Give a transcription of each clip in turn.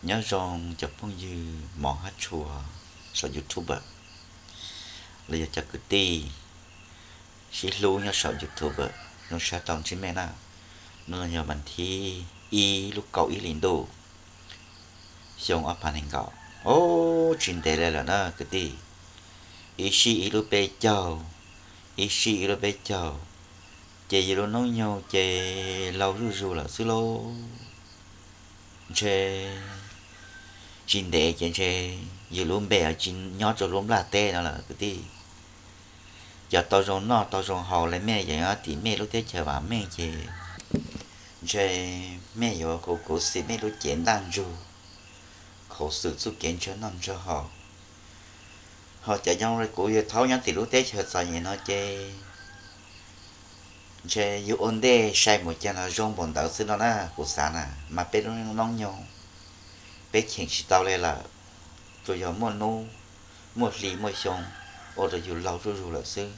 Nyob zoo cov phooj ywg mov hab tshua saum YouTube los yog cov kwv tij sib hlub nyob saum YouTube, zoo sab tau ntsib mej na. Hnub no yog vas thib ib lub kaum ib hli ntuj xyoo ob phav nees nkaum. Ub, tsis ntev li lawm na kwv tij, ib sij ib lub peb caug, ib sij ib lub peb caug, ces yus lub noob nyoog ces laus zuj zus lawm xwb lauj. Ntshe tsis ntev ces ntshe yus lub npe tsis nyob rau lub nplaj teb no lawm kwv tij. Cov tau zoo noj tau zoo haus li mej yeem nyob tim mej lub teb chaws vam meej ces ntshe mej yuav khuv khuv xim mej lub cev ntaj ntsug, khuv xim txuj kev ntshaw noj ntshaw haus. Ho cov nyob li kuv yawg thaub nyob tim lub teb chaws txom nyem no ces ntshe yus ua ntej sai mus cas los zoo npaum ntawd xwb no na. Kuv xav na mas peb lub noob nyoog peb cheem tsis tau li lawm, tsuas yog muaj hnub muaj hli muaj xyoo ua rau yus laus zuj zus lawm xwb.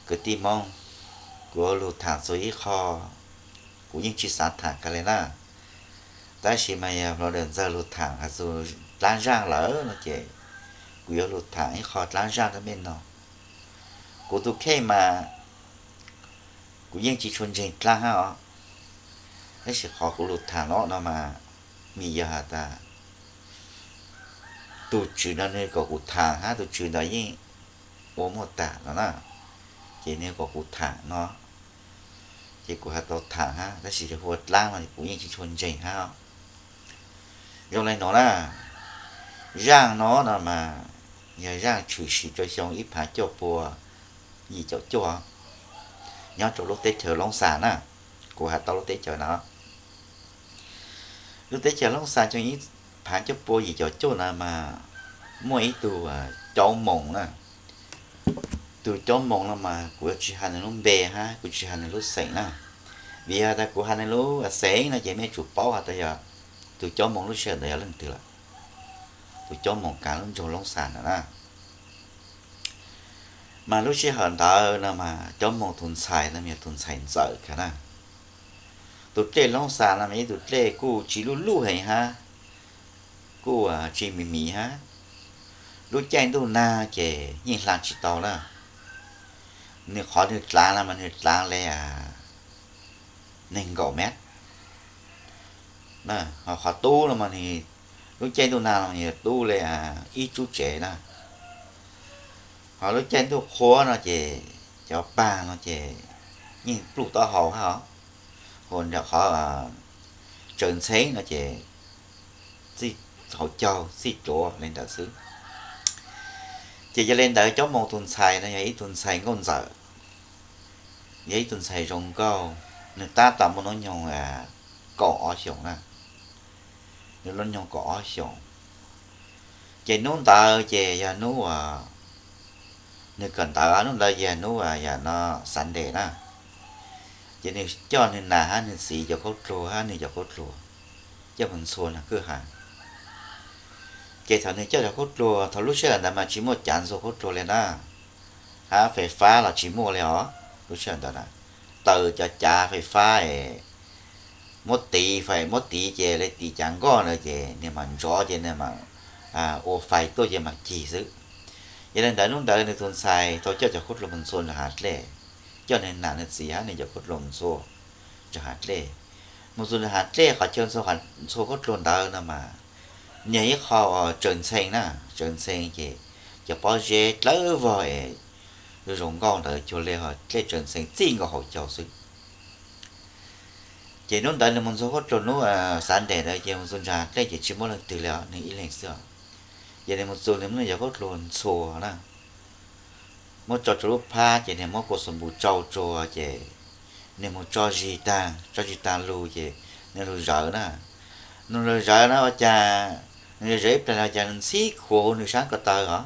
Kwv tij Hmoob, kuv yuav lug tham txug ib qho, kuv yeej tsis xav tham kiag li na, tab sis mas yog Hlob Dawm Ntxawg lug tham hais txug dlaab zaaj lawm no ces kuv yuav lug tham ib qho dlaab zaaj rau mej noog. Kuv tus kheej mas kuv yeej tsis tshua ntseeg dlaab hab os, tab sis qhov kuv lug tham no no mas vim yog has tas tug tswv no nwg kom kuv tham hab tug tswv ntawd yeej ua muaj tag no na, ces nwg kom kuv tham no ces kuv has tau tham hab, tab sis yog hu ua dlaab no kuv yeej tsis tshua ntseeg hab. Zoo le nuav na, zaaj no no mas yog zaaj tshwm sim rua xyoo ib phav cuaj pua yim caum cuaj nyob rua lub teb chaws Loob Xas na. Kuv has tau lub teb chaws no, lub teb chaws Loob Xas xyoo ib phav cuaj pua yim caum cuaj na mas muaj ib tug Caub Moos na. Tug Caub Moos no mas kuv yuav tsis has nwg lub npe hab kuv tsis has nwg lub xeem na, vim has tas kuv has nwg lub xeem no ces mej tsum paub has tas yog tug Caub Moos lub sij hawm ntawd yog leej twg lawm. Tug Caub Moos kaav lub nroog Loob Xas ntawd na. Mas lub sij hawm ntawd no mas Caub Moos tug ntxhais no yog tug ntxhais ntxawm kawg na. Tug dlej Loob Xas no mas ib tug dlej kuj tsis luj luj heev hab, kuj tsis mis mis hab. Lub caij ntuj nag ces yeej hla tsis tau na. Nwg qhov nwg dlaav no mas nwg dlaav le neeg nkaum mev. Ho qhov tub no mas nwg, lub caij ntuj nag no mas nwg tub le ib tsub tsev na. Ho lub caij ntuj qhuav no ces cov pag no ces yeej pluj taub hau hab os. Hu nram qhov tsaws ntxheeb no ces txij hauv caug txij duav le ntawd xwb. Ces yog le ntawd Caub Moos tug ntxhais no yog ib tug ntxhais nkauj ntxawm, yog ib tug ntxhais zoo nkauj, nwg tab tom muaj hnub nyoog kaum ob xyoos na. Nwg lub nyoog kaum ob xyoos. Ces hnub ntawd ces yog hnub uas nwg kawm ntawv, hnub ntawd yog hnub uas yog no Sunday na. Ces nwg coj nwg nam hab nwg txiv cov khaub dluag hab nwg cov khaub dluag coj mus ntxhua nram kwj ha. Ces thaum nwg coj cov khaub dluag, thaum lub sij hawm ntawd mas tsis muaj cav ntxhua khaub dluag li na, hab fais fab los tsis muaj li os. Lub sij hawm ntawd na, taws cov cav fais fab es muab tiv, fais muab tiv ces le tiv cav nkoj ntawd ces nwg mam nrov ces nwg mam ua fais tuaj ces mam cig xwb. Yog le ntawd hnub ntawd nwg tug ntxhais tau coj cov khaub dluag mus ntxhua nram hav dlej, coj nwg nam nwg txiv hab nwg cov khaub dluag mus ntxhua nram hav dlej. Mus txug nram hav dlej qhov chaw ntxhua, ntxhua khaub dluag ntawd no mas yog ib qho tsaws ntxhee na, tsaws ntxhee ces cov pob zeb dlawb vog es zoo nkauj ntawd cuag le dlej tsaws ntxhee txij nkaus hauv caug xwb. Ces hnub ntawd nwg mus ntxhua khaub dluag hnub Sunday ntawd ces mus txug nram hav dlej ces tsis muaj leej twg li os, nwg ib leeg xwb os. Ces nwg mus txug nwg muab nwg cov khaub dluag ntxhua na, muab tso rua lub phab ces nwg muab kua xuv npus tsau rua ces nwg mus tso zis taag, tso zis taag lug ces nwg lug zawv na. Nwg lug zawv na ua cas, nwg zawv ib plag ua cas nwg ntxhib khuav huv nwg sab ko taw os.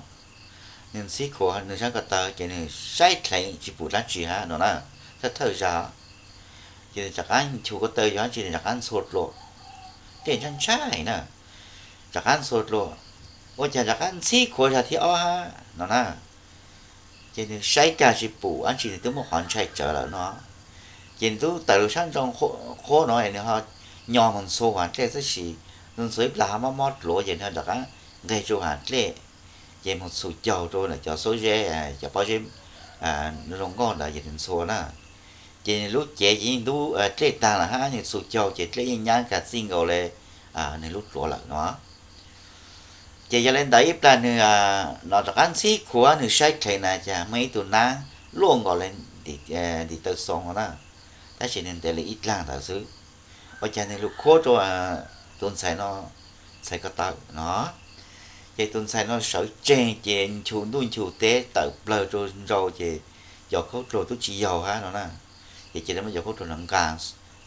Nwg ntxhib khuav nwg sab ko taw ces nwg saib dleev tsis pum dlaab tsi hab no na, thawj thawj zag. Ces nwg rov qaab nchuav ko taw yog dlaab tsi nwg rov qaab ntxhua dlua, dlej ntshai ntshai na, rov qaab ntxhua dlua, ua cas rov qaab ntxhib khuav zag thib ob hab no na. Ces nwg saib kag tsis pum dlaab tsi nwg twb muab qhov ntshai tsawv lawm no. Ces nwg tub tawm lug sab nroo qhuab no nwg ho nyo mus ntxhua hav dlej tab sis Nws ntxhua ib plag ho mob mob dluav ces nws rov qab nqeg rau hav dlej, ces mus txhus caug rau ntawm cov xub zeb, cov pob zeb zoo nkauj ntawd ces nws ntxhua na. Ces nws lub cev ces yeej ntub dlej tag lawm hab, nws txhus caug ces dlej yeej nyab kag txij nkaus li nws lub dluav lawm no. Ces yog li ntawd ib plag nws no rov qab ntxhib khuav, nws saib dheev na cas muaj ib tug nab luaj nkaus li ntiv taw xoo no na, tab sis nws ntev li ib dlaag ntawd xwb. Ua cas nws lug khuab rau tus ntxhais no, ntxhais ko taw no. Ces tus ntxhais no sawv tsees ces nchu ntuj nchu teb tawm plawg rua nrau ces cov khaub dluag tub tsi yaug hab no na. Ces cia li muab cov khaub dluag no nqa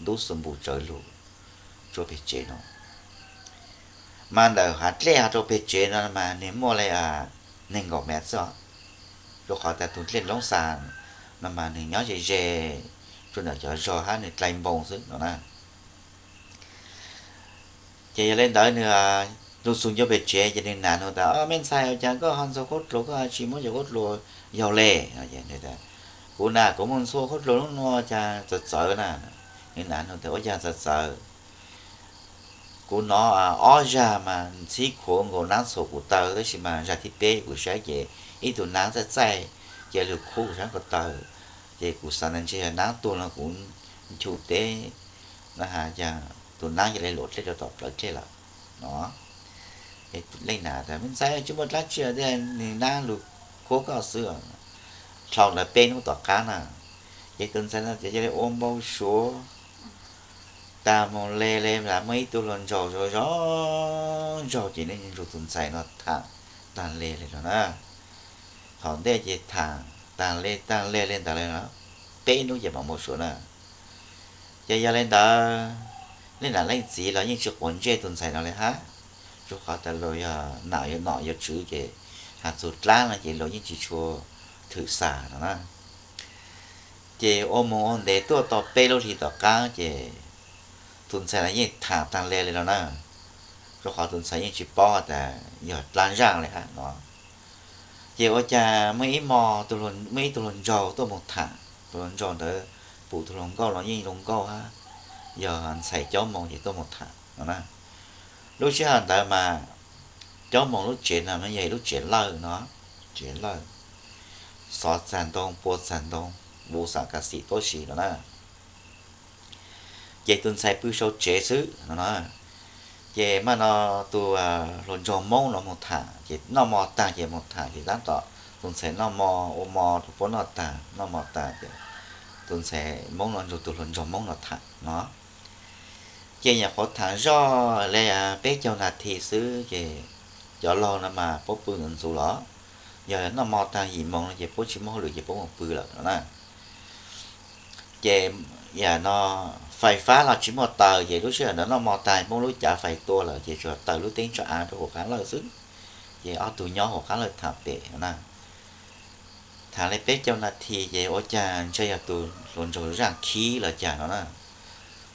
ntub xu npus tsawv lug rua peg tsev no. Mas ntawm hav dlej ho rau peg tsev no mas nwg muaj li neeg nkaum mev xwb os, rua qhov tas tug dlej Loob Xas no mas nwg nyob ze ze rua ntawm cov zog hab nwg dlai npoo xwb no na. Ces yog li ntawd nws lug txug ncua peg tsev ces nws nam nug tas, Ob, me ntxhais, ua cas koj ho ntxhua khaub dluag, koj tsi muab cov khaub dluag yaug le? Kuv nam, kuv moog ntxhua khaub dluag lub nua cas txawv txawv na. Nws nam nug tas, Ua cas txawv txawv? Kuv nov ob zag mas ntxhib khuav nkaus nab txhua kuv taw, tab sis mas zag thib peb kuv saib ces ib tug nab txaij txaij cia li lug khuab kuv sab ko taw, ces kuv xav tas ntshe yog nab tuag no kuv nchu teb na has, cas tus nab cia li luam dlej rua tom plawv dlej lawm no. Leej nam tas, Me ntxhais, tsi muaj dlaab tsi, nab lug khuab koj xwb. Dlhau ntawd peb nub tom qaab na, ces tus ntxhais no ces cia li ua npau suav taag moog le le tas muaj ib tug hluas nraug zoo zoo nraug ces nws nrug tus ntxhais no thaam taag le le no na. Thaum ntej ces thaam taag le taag le le ntawd le no, peb nub ces mam npau suav na. Ces yog le ntawd, leej nam leej txiv los yeej tsi quav ntsej tus ntxhais no le hab, rua qhov tas luas yog nam yuav nom yuav tswv ces has txug dlaab no ces luas yeej tsi tshua thwm xam no na. Ces ua moog ua ntev tuaj tau peb lub hli tom qaab ces tus ntxhais no yeej thaam taag le le no na, rua qhov tus ntxhais yeej tsi paub tas yog dlaab zaaj le hab no. Ces ua cas muaj ib hmo, muaj ib tug hluas nraug tuaj moog thaam, tus hluas nraug ntawd pum tus hluas nkauj los yeej zoo nkauj hab, yog ntxhais caub moos ces tuaj moog thaam no na. Lub sij hawm ntawd mas caub moos lub tsev no mas yog ib lub tsev lawj no, tsev lawj, xov txag ntoo, pua txag ntoo, vuv xam kas xim tuab si no na. Ces tus ntxhais pw sau tsev xwb no na. Ces maj no tus hluas nraug Moob no moog thaam, ces noj mo taag ces moog thaam, ces taab tom tus ntxhais noj mo, ua mo rua puab noj taag, noj mo taag ces tus ntxhais Moob no nrug tus hluas nraug Moob no thaam no. Ces nyuam qhuav thaam zoj le peb caug nas this xwb ces cov laug no mas puab pw ntxuv ntxuv los, yog noj mo taag yim moos no ces puab tsi muaj hauj lwm ces puab moog pw lawm no na. Ces yam no fais fab los tsi muaj taws, ces lub sij hawm ntawd noj mo taag muab lub cav fais tua lawm ces tsuas taws lub teeb tso av rua huv qaab lawj xwb. Ces ob tug nyob huv qaab lawj thaam pem no na. Thaam le peb caug nas this ces ua caag ntshe yog tus hluas nraug zaaj khib los caag no na.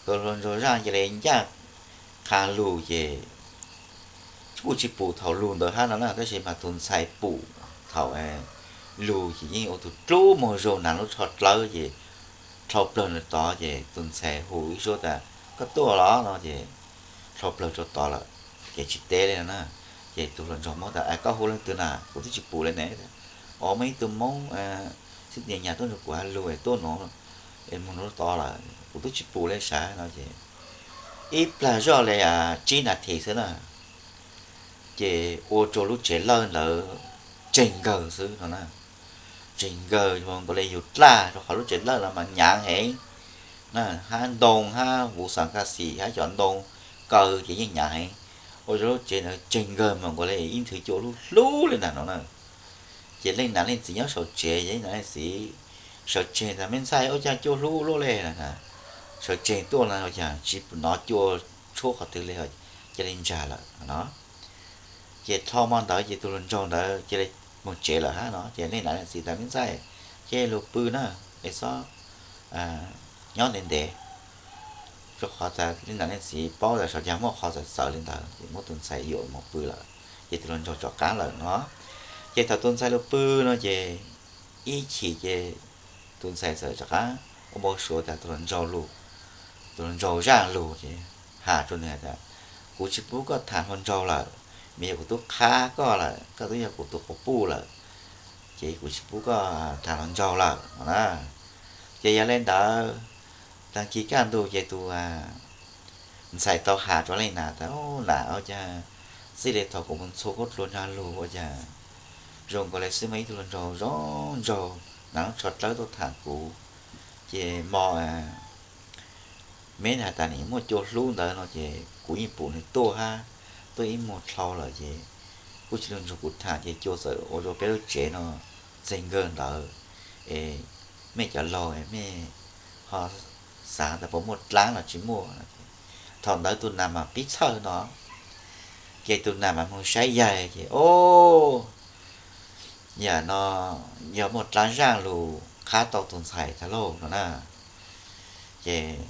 Tus hluas nraug zaaj cia li ncaaj qha lug ces kuj tsi pum thaum lug ntawd hab no na, tab sis mas tus ntxhais pum thaum lug ces yeej ua tug dlub moog zoo nag lub tsho dlawb ces dlhau plawg rua tod ces tus ntxhais hu ib suab tas, Koj tuaj los? No ces dlhau plawg rua tod lawm ces tsi teb le no na. Ces tus hluas nraug Moob tas, Koj hu leej twg na? Kuv twb tsi pum le ne. Os, muaj ib tug Moob xib nyas tuaj nrug kuv has lug es tuaj nuav, moog nuav tod lawm, kuv twb tsi pum le sav no ces ib plag zoj le tsib nas this xwb na, ces ua rua lub tsev lawj ntawd tseeg nkawg xwb no na. Tseeg nkawg moog nkaus le yug dlaj, rua qhov lub tsev lawj no mas nyaav heev na, hab ntoo hab vuv xam kas xim hab cov ntoo kaw ces yeej nyaav heev. Ua rua lub tsev ntawd tseeg nkawg moog nkaus le ib nthwv cua hlub hlub le ntag no na. Ces leej nam leej txiv nyob saum tsev, ces leej nam leej txiv sawv tsees tas, Me ntxhais, ua caag cua hlub luaj le? Sawv tsees tuaj no ua caag tsi nov cua tshuab qhov twg le, cia li ntsag lawm no. Ces dlhau mo ntawd ces tus hluas nraug ntawd cia li moog tsev lawm hab no. Ces leej nam leej txiv tas, Me ntxhais, cia li lug pw na, es xob nyob ntev ntev. Rua qhov tas leej nam leej txiv paub tas saum caag muaj qhov txawv txawv le ntawd ces muab tus ntxhais yuam moog pw lawm, ces tus hluas nraug rov qaab lawm no. Ces thaum tus ntxhais lug pw no ces ib chim ces tus ntxhais txawm rov qaab ua npau suav tas tus hluas nraug lug, tus hluas nraug zaaj lug ces has rua nwg tas, Kuv tsis pub koj tham hluas nraug lawm, vim yog kuv twb qhab koj lawm, koj twb yog kuv tus quas puj lawm, ces kuv tsis pub koj tham hluas nraug lawm no na. Ces yog li ntawd, tag kis kaj ntug ces tus ntxhais tau has rau leej nam tas, Nam, ua cas txij li thaum kuv mus ntxhua khaub dluag nag lug ua cas zoo nkaus li xwb muaj ib tug hluas nraug zoo nraug hnav lub tsho dawb tuaj tham kuv, ces mo meb has tas nim muaj cua hlub ntawd no ces kuv yeej pum nws tuaj hab, tuaj ib muag dlhau lawm ces kuj tsis lug nrug kuv tham ces cua txawm ua rau peb lub tsev no txeg nkawg ntawd. Es mej cov laug mej ho xav tas puas muaj dlaab los tsis muaj. Thaum ntawd tus nam mas pib txhawj no, ces tus nam mas moog saib yaig ces, o, yam no yog muaj dlaab zaaj lug qhab tau tus ntxhais tag lauj no na. Ces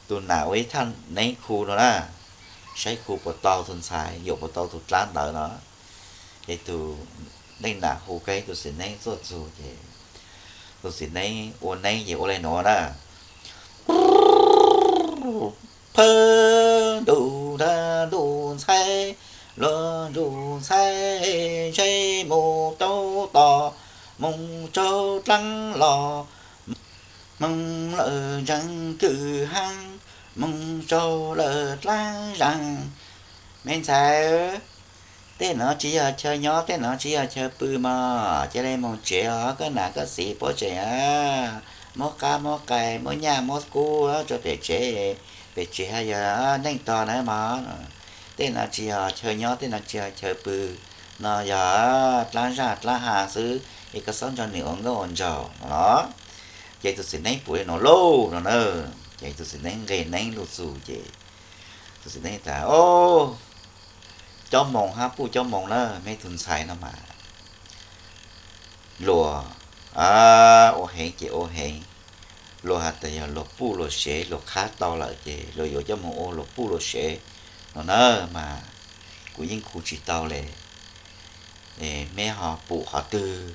tus nam ua ib thaj neeb khu no na, saib khu puas tau tus ntxhais, yuam puas tau tus dlaab ntawd no. Ces tus leej nam hu kiag ib tus txiv neeb tuaj txug ces tus txiv neeb ua neeb ces ua le nuav na. Phawj ntuj, ntuj ntxhais, luag ntuj ntxhais, ntshe mus tau tom, moog raug dlaab los, moog lawm ntseeg kws haab, moog raug lawm dlaab zaaj. Me ntxhais, tej no tsis yog chaw nyob, tej no tsis yog chaw pw mog, cia li moog tsev os, koj nam koj txiv puab tseem muab qab muab qais muab nyaj muab kub rau pem tsev, pem tsev hab yog neej tog na mog. Tej no tsis yog chaw nyob, tej no tsis yog chaw pw, no yog dlaab zaaj dlaab ha xwb, es koj xob nrog nws ua nkauj ua nraug no. Ces tus txiv neeb pum li nuav lauj no na, ces tus txiv neeb nqeg neeb lug txug ces tus txiv neeb tas, o, cob moos hab puj cob moos na, meb tug ntxhais no mas luag ua heev ces ua heev, luag has tas yog luag puj luag sev, luag qhab tau lawm ces luag yuav cob moos ua luag puj luag sev no na, mas kuv yeej khu tsis tau le. Meb ho pum qhov twg,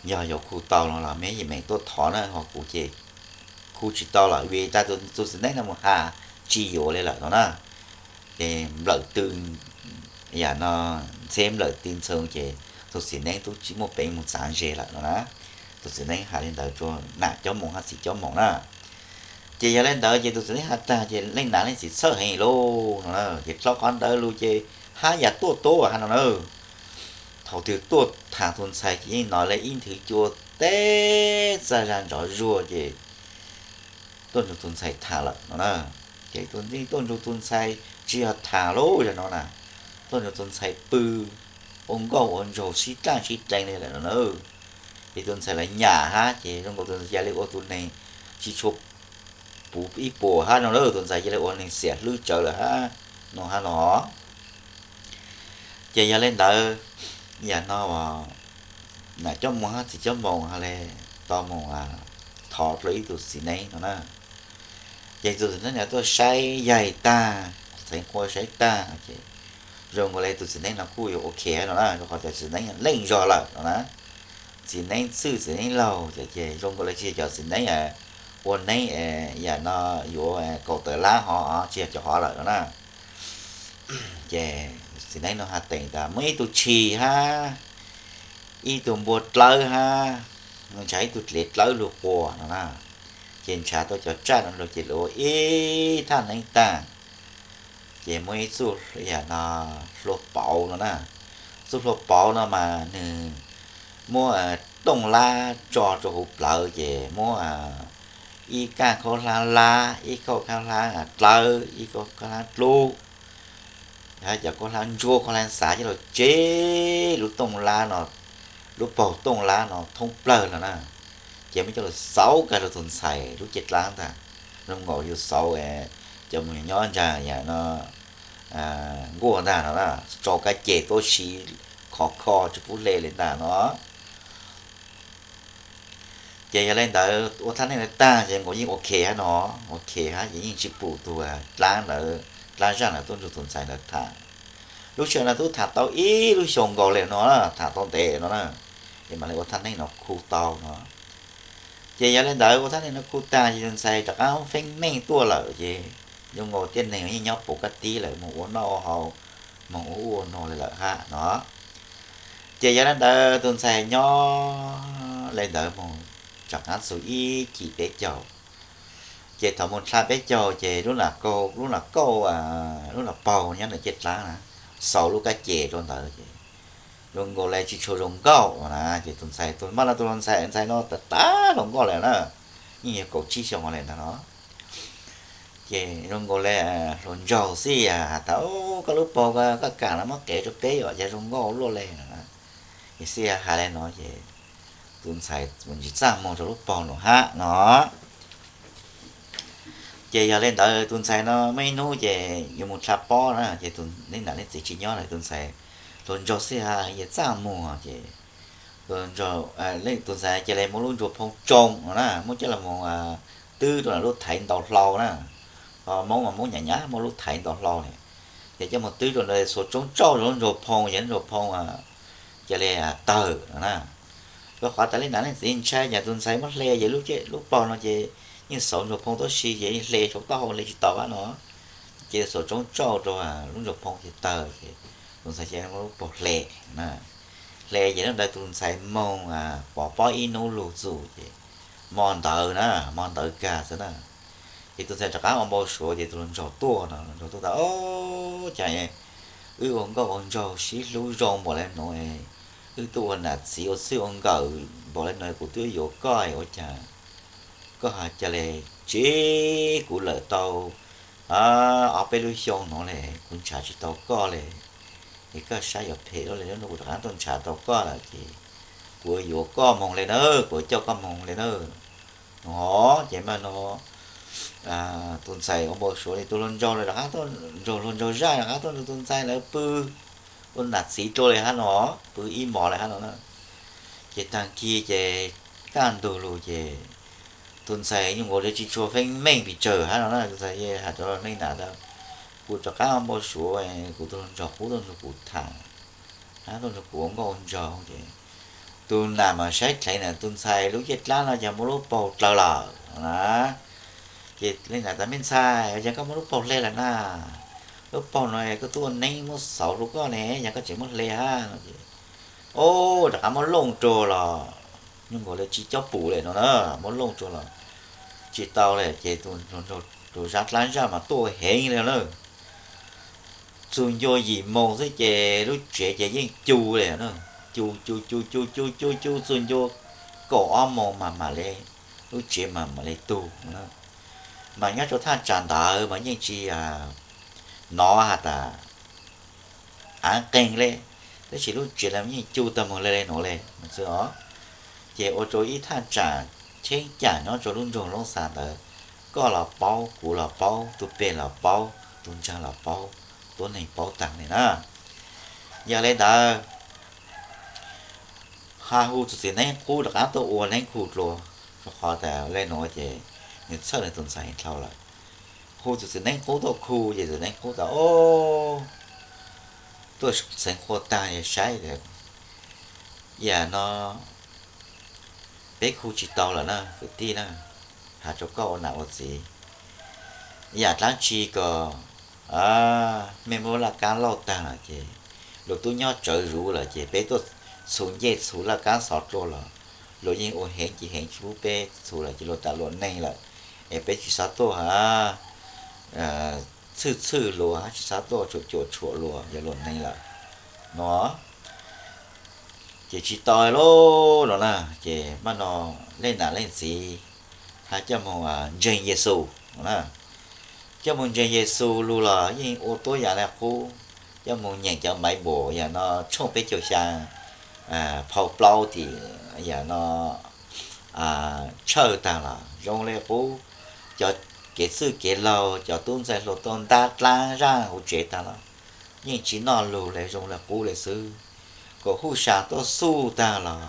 yog yuav khu tau no los meb yeej meem tuaj thov na, ho kuv ces khu tsis tau lawm vim tas tus txiv neeb no mus has tsis yuav li lawm no na. Ces nplawm tw, yam no ntxheb nplawm tw ntxhoo ces tus txiv neeb tub tsis muaj peev mus txav ze lawm no na. Tus txiv neeb has li ntawd rua nam cob moos hab txiv cob moos na. Ces yog li ntawd ces tus txiv neeb has tag ces leej nam leej txiv txhawj heev lauj no na. Ces dlhau qhov ntawd lug ces hab yam tuaj tuab hab no na. Thaum twg tuaj tham tus ntxhais ces yeej nov le ib nthwv cua teb txag zag nrov zuag ces tuaj nrug tus ntxhais tham lawm no na. Ces tus ntxhais tuaj nrug tus ntxhais tsis yog tham lauj zag no na, tuaj nrug tus ntxhais pw ua nkauj ua nraug sib dlaaj sib dleev li lawm no na. Ces tus ntxhais lawv nyam hab ces zoo nkaus tus ntxhais cia li ua tus neeg tsis tshua puv ib puas hab no na, tus ntxhais cia li ua neeg xiam hlwb tsawv lawm hab no hab no. Ces yog li ntawd, yam no nam cob moos hab txiv cob moos ha le tau moog thov dlua ib tug txiv neeb no na. Ces tus txiv neeb no tuaj saib yaig tag, txheev qhua saib tag ces zoo nkaus li tus txiv neeb no kuj yuav ok hab no na, rua qhov tias txiv neeb leej zog lawm no na. Txiv neeb txwj txiv neeb laug ces zoo nkaus li tsis yog cov txiv neeb ua neeb yam no yuav kaum tawm lab hov, tsis yog cov hov lawm no na. Ces txiv neeb no has teem tas muaj ib tug tshis hab, ib tug npua dlawb hab, ntshav ib tug dlev dlawb lug quas no na. Ces ntshav tau cov tsaj no lug ces lawv ua ib thaj neeb tag. Ces muaj ib txuj yam no hlua pauv no na. Txuj hlua pauv no mas nwg muab tooj lab tso rua huv plawv ces muab ib kaaj khaub hlab lab, ib kaaj khaub hlab dlawb, ib kaaj khaub hlab dlub, hab cov khaub hlab ntsuab khaub hlab xav coj lug tseb lub tooj lab no, lub paug tooj lab no thoob plawg lawm na. Ces muab coj lug xauv kag rua tug ntxhais lub cev dlaab ntag, zoo nkaus yug xauv cov moog nyob ntsa yam no nkuaj ntag no na, tsau kab ces tuab si khov kho tsis pub hle li ntag no. Ces yog li ntawd ua thaj neeb ntawd tag ces nkaus yeej ua ke hab no, ua ke hab ces yeej tsis pum tug dlaab ntawd, dlaab zaj ntawd tuaj nrug tug ntxhais ntawd tham. Lub sij hawm no tub tham tau ib lub xyoos nkaus li no, tham tau ntev no na, ces mam li ua thaj neeb no khu tau no. Ces yog li ntawd ua thaj neeb no khu tag ces tus ntxhais rov qab feeb meej tuaj lawm ces Zoo nkaus tiaj neeg yeej nyob puv kab tib lawm, moog ua noj ua haus, moog ua ub ua no li lawm hab no. Ces yog le ntawd tus ntxhais nyob le ntawd moog rov qaab txug ib cim peb caug. Ces thaum moog dlha peb caug ces lub nam kauj, lub nam kauj, lub nam paug nyob ntawm ciaj dlaab na, xaus lub kab ces rua ntawd ces zoo nkaus le tsi tshua zoo nkauj na. Ces tus ntxhais, tus maj no tus ntxhais, ntxhais no tag tag hluas nkauj lawm na, yeej yog kaum tsib xyoo le ntawd no. Ces zoo nkaus le hluas nraug xwb has tas, koj lub paug koj kam no muab qev rua peb os, yog zoo nkauj luaj le no. Ces xwb has le no ces tus ntxhais ntsis txaj muag rua lub paug no hab no. Ces yog le ntawd tus ntxhais no muaj ib hnub ces yuav moog dlha pob na, ces tus leej nam leej txiv tsi nyob lawm, tus ntxhais hluas nraug xwb has yeej txaj muag ces tus ntxhais cia li muab lub ntsuag phoo tsoo no na, muab coj los moog twb rua lub thaiv ntaus hlau na. Moob mas muab nyam nyam muab lub thaiv ntaus hlau ne, ces coj moog twb rua ntawd xuas tsoob tsauj rua lub ntsuag phoo ces lub ntsuag phoo cia li tawg no na. Rua qhov tas leej nam leej txiv ntshai cas tus ntxhais muab hle ces lub paug no ces yeej xauv ntsuag phoo tuab si ces yeej hle saum taub hau hle tsi tau hab no. Ces xuas tsoob tsauj rua lub ntsuag phoo ces tawg ces tus ntxhais cia li muab lub paug hle na. Hle ces hnub ntawd tus ntxhais moog pov pob ib hnub lug txug ces hmo ntawd na, hmo ntawd kag xwb na. Ces tus ntxhais rov qab ua npau suav ces tus hluas nraug tuaj no, hluas nraug tuaj tas, Ob, cas wb ua nkauj ua nraug sib hlub zoo npaum le nuav, wb tuaj ua nam txiv ua txij ua nkawm npaum le nuav, kuv twb yuav koj ua cas koj has ca le tsev kuv lawm tau ob peb lub xyoo nuav le, kuv ntshaw tsis tau koj le. Es koj saib yuav phem le, hnub no kuv rov qab tuaj ntshaw tau koj lawm ces kuv yuav koj moog le na, kuv coj koj moog le na. No ces mas no tus ntxhais ua npau suav li tus hluas nraug lawm rov qab tuaj, nraug hluas nraug zaj rov qab tuaj nrug tus ntxhais lawv pw ua nam txiv dlua le hab no, pw ib hmos le hab no na. Ces taag kis ces kaj ntug lug ces tus ntxhais nyuj nkaus le tsis tshua feeb meej pes tsawg hab no na. Tus ntxhais has rua leej nam tas, kuv rov qab ua npau suav, kuv tus hluas nraug qub tuaj nrug kuv tham, hab tuaj nrug kuv ua nkauj ua nraug ces tus nam mas saib dheev na, tus ntxhais lub ciaj dlaab no yog muab lub paug dlaws lawm na. Ces leej nam tas, Me ntxhais, yog koj muab lub paug hle lawm na, lub paug no koj tub ua neeb muab xauv rua koj ne, yog koj tseem muab hle hab no ces, Ob, rov qab muab looj rua los nyuj nkaus le tsis cob pum le no na, muab looj rua los tsis tau le. Ces tus zaj dlaab zaj mas tuaj heev le na. Txug ncua yim moos xwb ces lub tsev ces yeej cu le na, cu cu cu cu cu cu cu txug ncua kaum ob moos mas mam le, lub tsev mas mam le tug na. Mas nyob rua thaj tsam ntawd mas yeej tsis nov has tas av qeeg le, tab sis lub tsev lawv yeej cu tag moog le le nuav le no xwb os. Ces ua rua ib thaj tsam cheeb tsam nyob rua lub nroog Loob Xas ntawd, koj los paub, kuv los paub, tus peg los paub, tus ntseeg los paub, tuab neeg paub taag le na. Yog le ntawd, ha hu tug txiv neeb qub rov qab tuaj ua neeb khu dlua, rua qhov tas le nuav ces nws txhawj nws tus ntxhais dlhau lawm. Hu tug txiv neeb qub tuaj khu ces txiv neeb qub tas, Ob, tuaj xeev qhua taag saib tas, yam no peb khu tsis tau lawm na kwv tij na, has rua koj ua nam ua txiv, yam dlaab tsi kom mej muab laj kaab lauj taag lawm ces luag tub nyob tsawv zuv lawm ces peb tuaj txhu ncej txhu laj kaab xov dlua los luag yeej ua heev ci heev tsis pub peb txhu lawm ces luag tas luam neeg lawm, es peb tsis xav tuaj txhwj txhwj luag, tsis xav tuaj cuam cuam tshuam luag, yog luam neeg lawm no. Ces tsis tau lauj no na, ces maj no leej nam leej txiv hab coj moog ntseeg Yexus no na. Coj moog ntseeg Yexus lug los yeej ua tuab yam le qub, coj moog nyeem cov Maiv Npaum yam no tshooj peb caug xyaa phau plaub tim yam no tshawj taag los zoo le qub. Cov kev txwj kev laug, cov tub ntxhais hluas tuaj ntab dlaab zaaj huv tsev taag los yeej tsis noj lug le, zoo le qub le xwb. Kom huj sam tuaj xuj taag los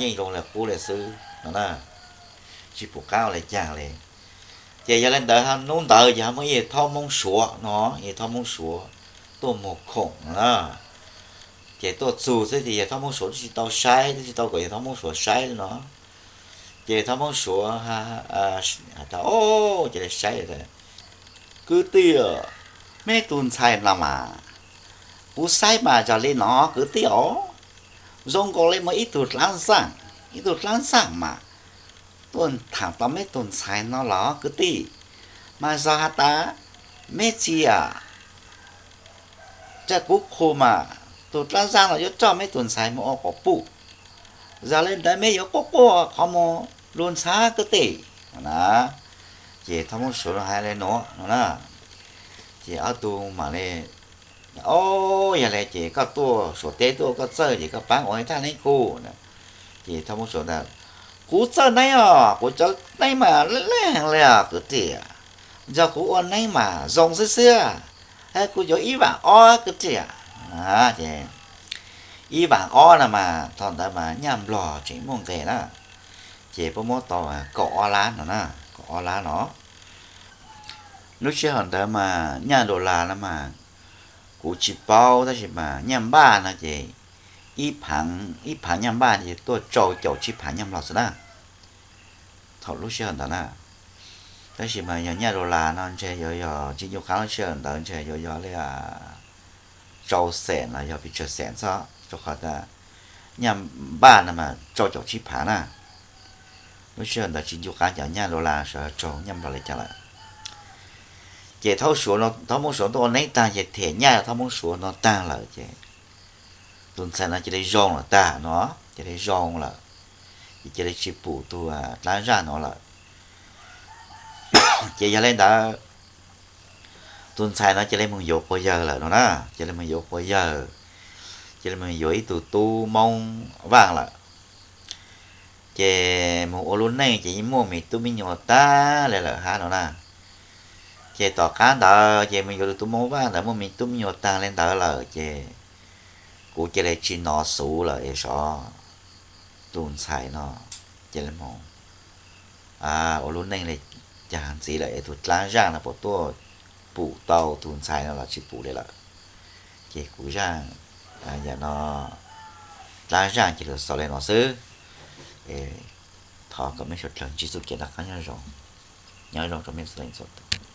yeej zoo le qub le xwb no na, tsis pum qaab ua le caag le. Ces yog le ntawd hnub ntawd ces ho muaj ib tug thaub Moob Suav no, ib tug thaub Moob Suav tuaj muag khoom no na. Ces tuaj txug xwb ces yawg thaub Moob Suav twb tsis tau saib, twb tsis tau kom yawg thaub Moob Suav saib no. Ces thaub Moob Suav has tas, Ob, cia li saib tas, Kwv tij, meb tus ntxhais no mas, kuv saib mas zoo li no kwv tij os, zoo nkaus li muaj ib tug dlaab zaaj, ib tug dlaab zaaj mas tuaj thaam tau meb tus ntxhais no los kwv tij, mas zoo has tas meb tsi a, ca kuv qhu mas tus dlaab zaaj no yuav coj meb tus ntxhais moog ua quas puj, zoo li ntawd meb yuav quaj quaj qhov muag lug ntxhab kwv tij na. Ces Thoj Moob Suav hais li nuav no na, ces ob tug mam li, o, yog li ces koj tuaj Suav teb tuaj koj txawj ces koj paab ua ib thaj neeb kuv. Ces Thoj Moob Suav tas, kuv txawj neeb os, kuv cov neeb mas leej leej heev li os kwv tij, nrog kuv ua neeb mas zoo xwb xwb, kuv yuav ib vaam ob kwv tij. Ces ib vaam ob no mas thaum ntawd mas nyaj nplog tseem muaj nqis na, ces puab muab tau kaum ob lab no na, kaum ob lab no. Lub sij hawm ntawd mas nyaj dollar no mas kuv tsis paub tab sis mas nyaj npaj no ces ib phaav, ib phaav nyaj npaj ces tuaj rau caum tsib phaav nyaj nplog xwb na. Thaum lub sij hawm ntawd na, tab sis mas yog nyaj dollar no ntshe yuav yog tsis ncu qaab lub sij hawm ntawd ntshe yuav yog li rau xees los yog pes tsawg xees xwb, rau qhov tas nyaj npaj no mas rau caum tsib phaav na. Lub sij hawm ntawd tsis ncu qaab cov nyaj dollar sawv rau nyaj nplog li cas lawm. Ces Thoj Suav, Thoj Moob Suav tuaj ua neeb taag ces them nyaj Thoj Moob Suav no taag lawm ces tus ntxhais no cia li zoo lawm tag no, cia li zoo lawm, ces cia li tsis pum tus dlaab zaaj no lawm. Ces yog li ntawd tus ntxhais no cia li moog yuav quas yawg lawm no na, cia li moog yuav quas yawg, cia li moog yuav ib tug tub Moob Vaaj lawm. Ces moog ua lub neej ces yeej muaj me tub me nyuam taag le lawm hab no na. Ces tom qaab ntawd ces moog yuav tus tub Moob Vaaj ntawd muaj me tub me nyuam taag le ntawd lawm ces kuv cia li tsis nov xuv lawm es sov tus ntxhais no cia li moog ua lub neej li cas ntxiv lawm es tus dlaab zaaj no puas tuaj pum tau tus ntxhais no los tsis pum li lawm. Ces kuv zaaj, yog no dlaab zaaj ces lug xaus li no xwb. Thov kom mej suav dlawg ntsib txuj kev noj qab nyob zoo, nyob zoo rau mej txhua leej txhua tus.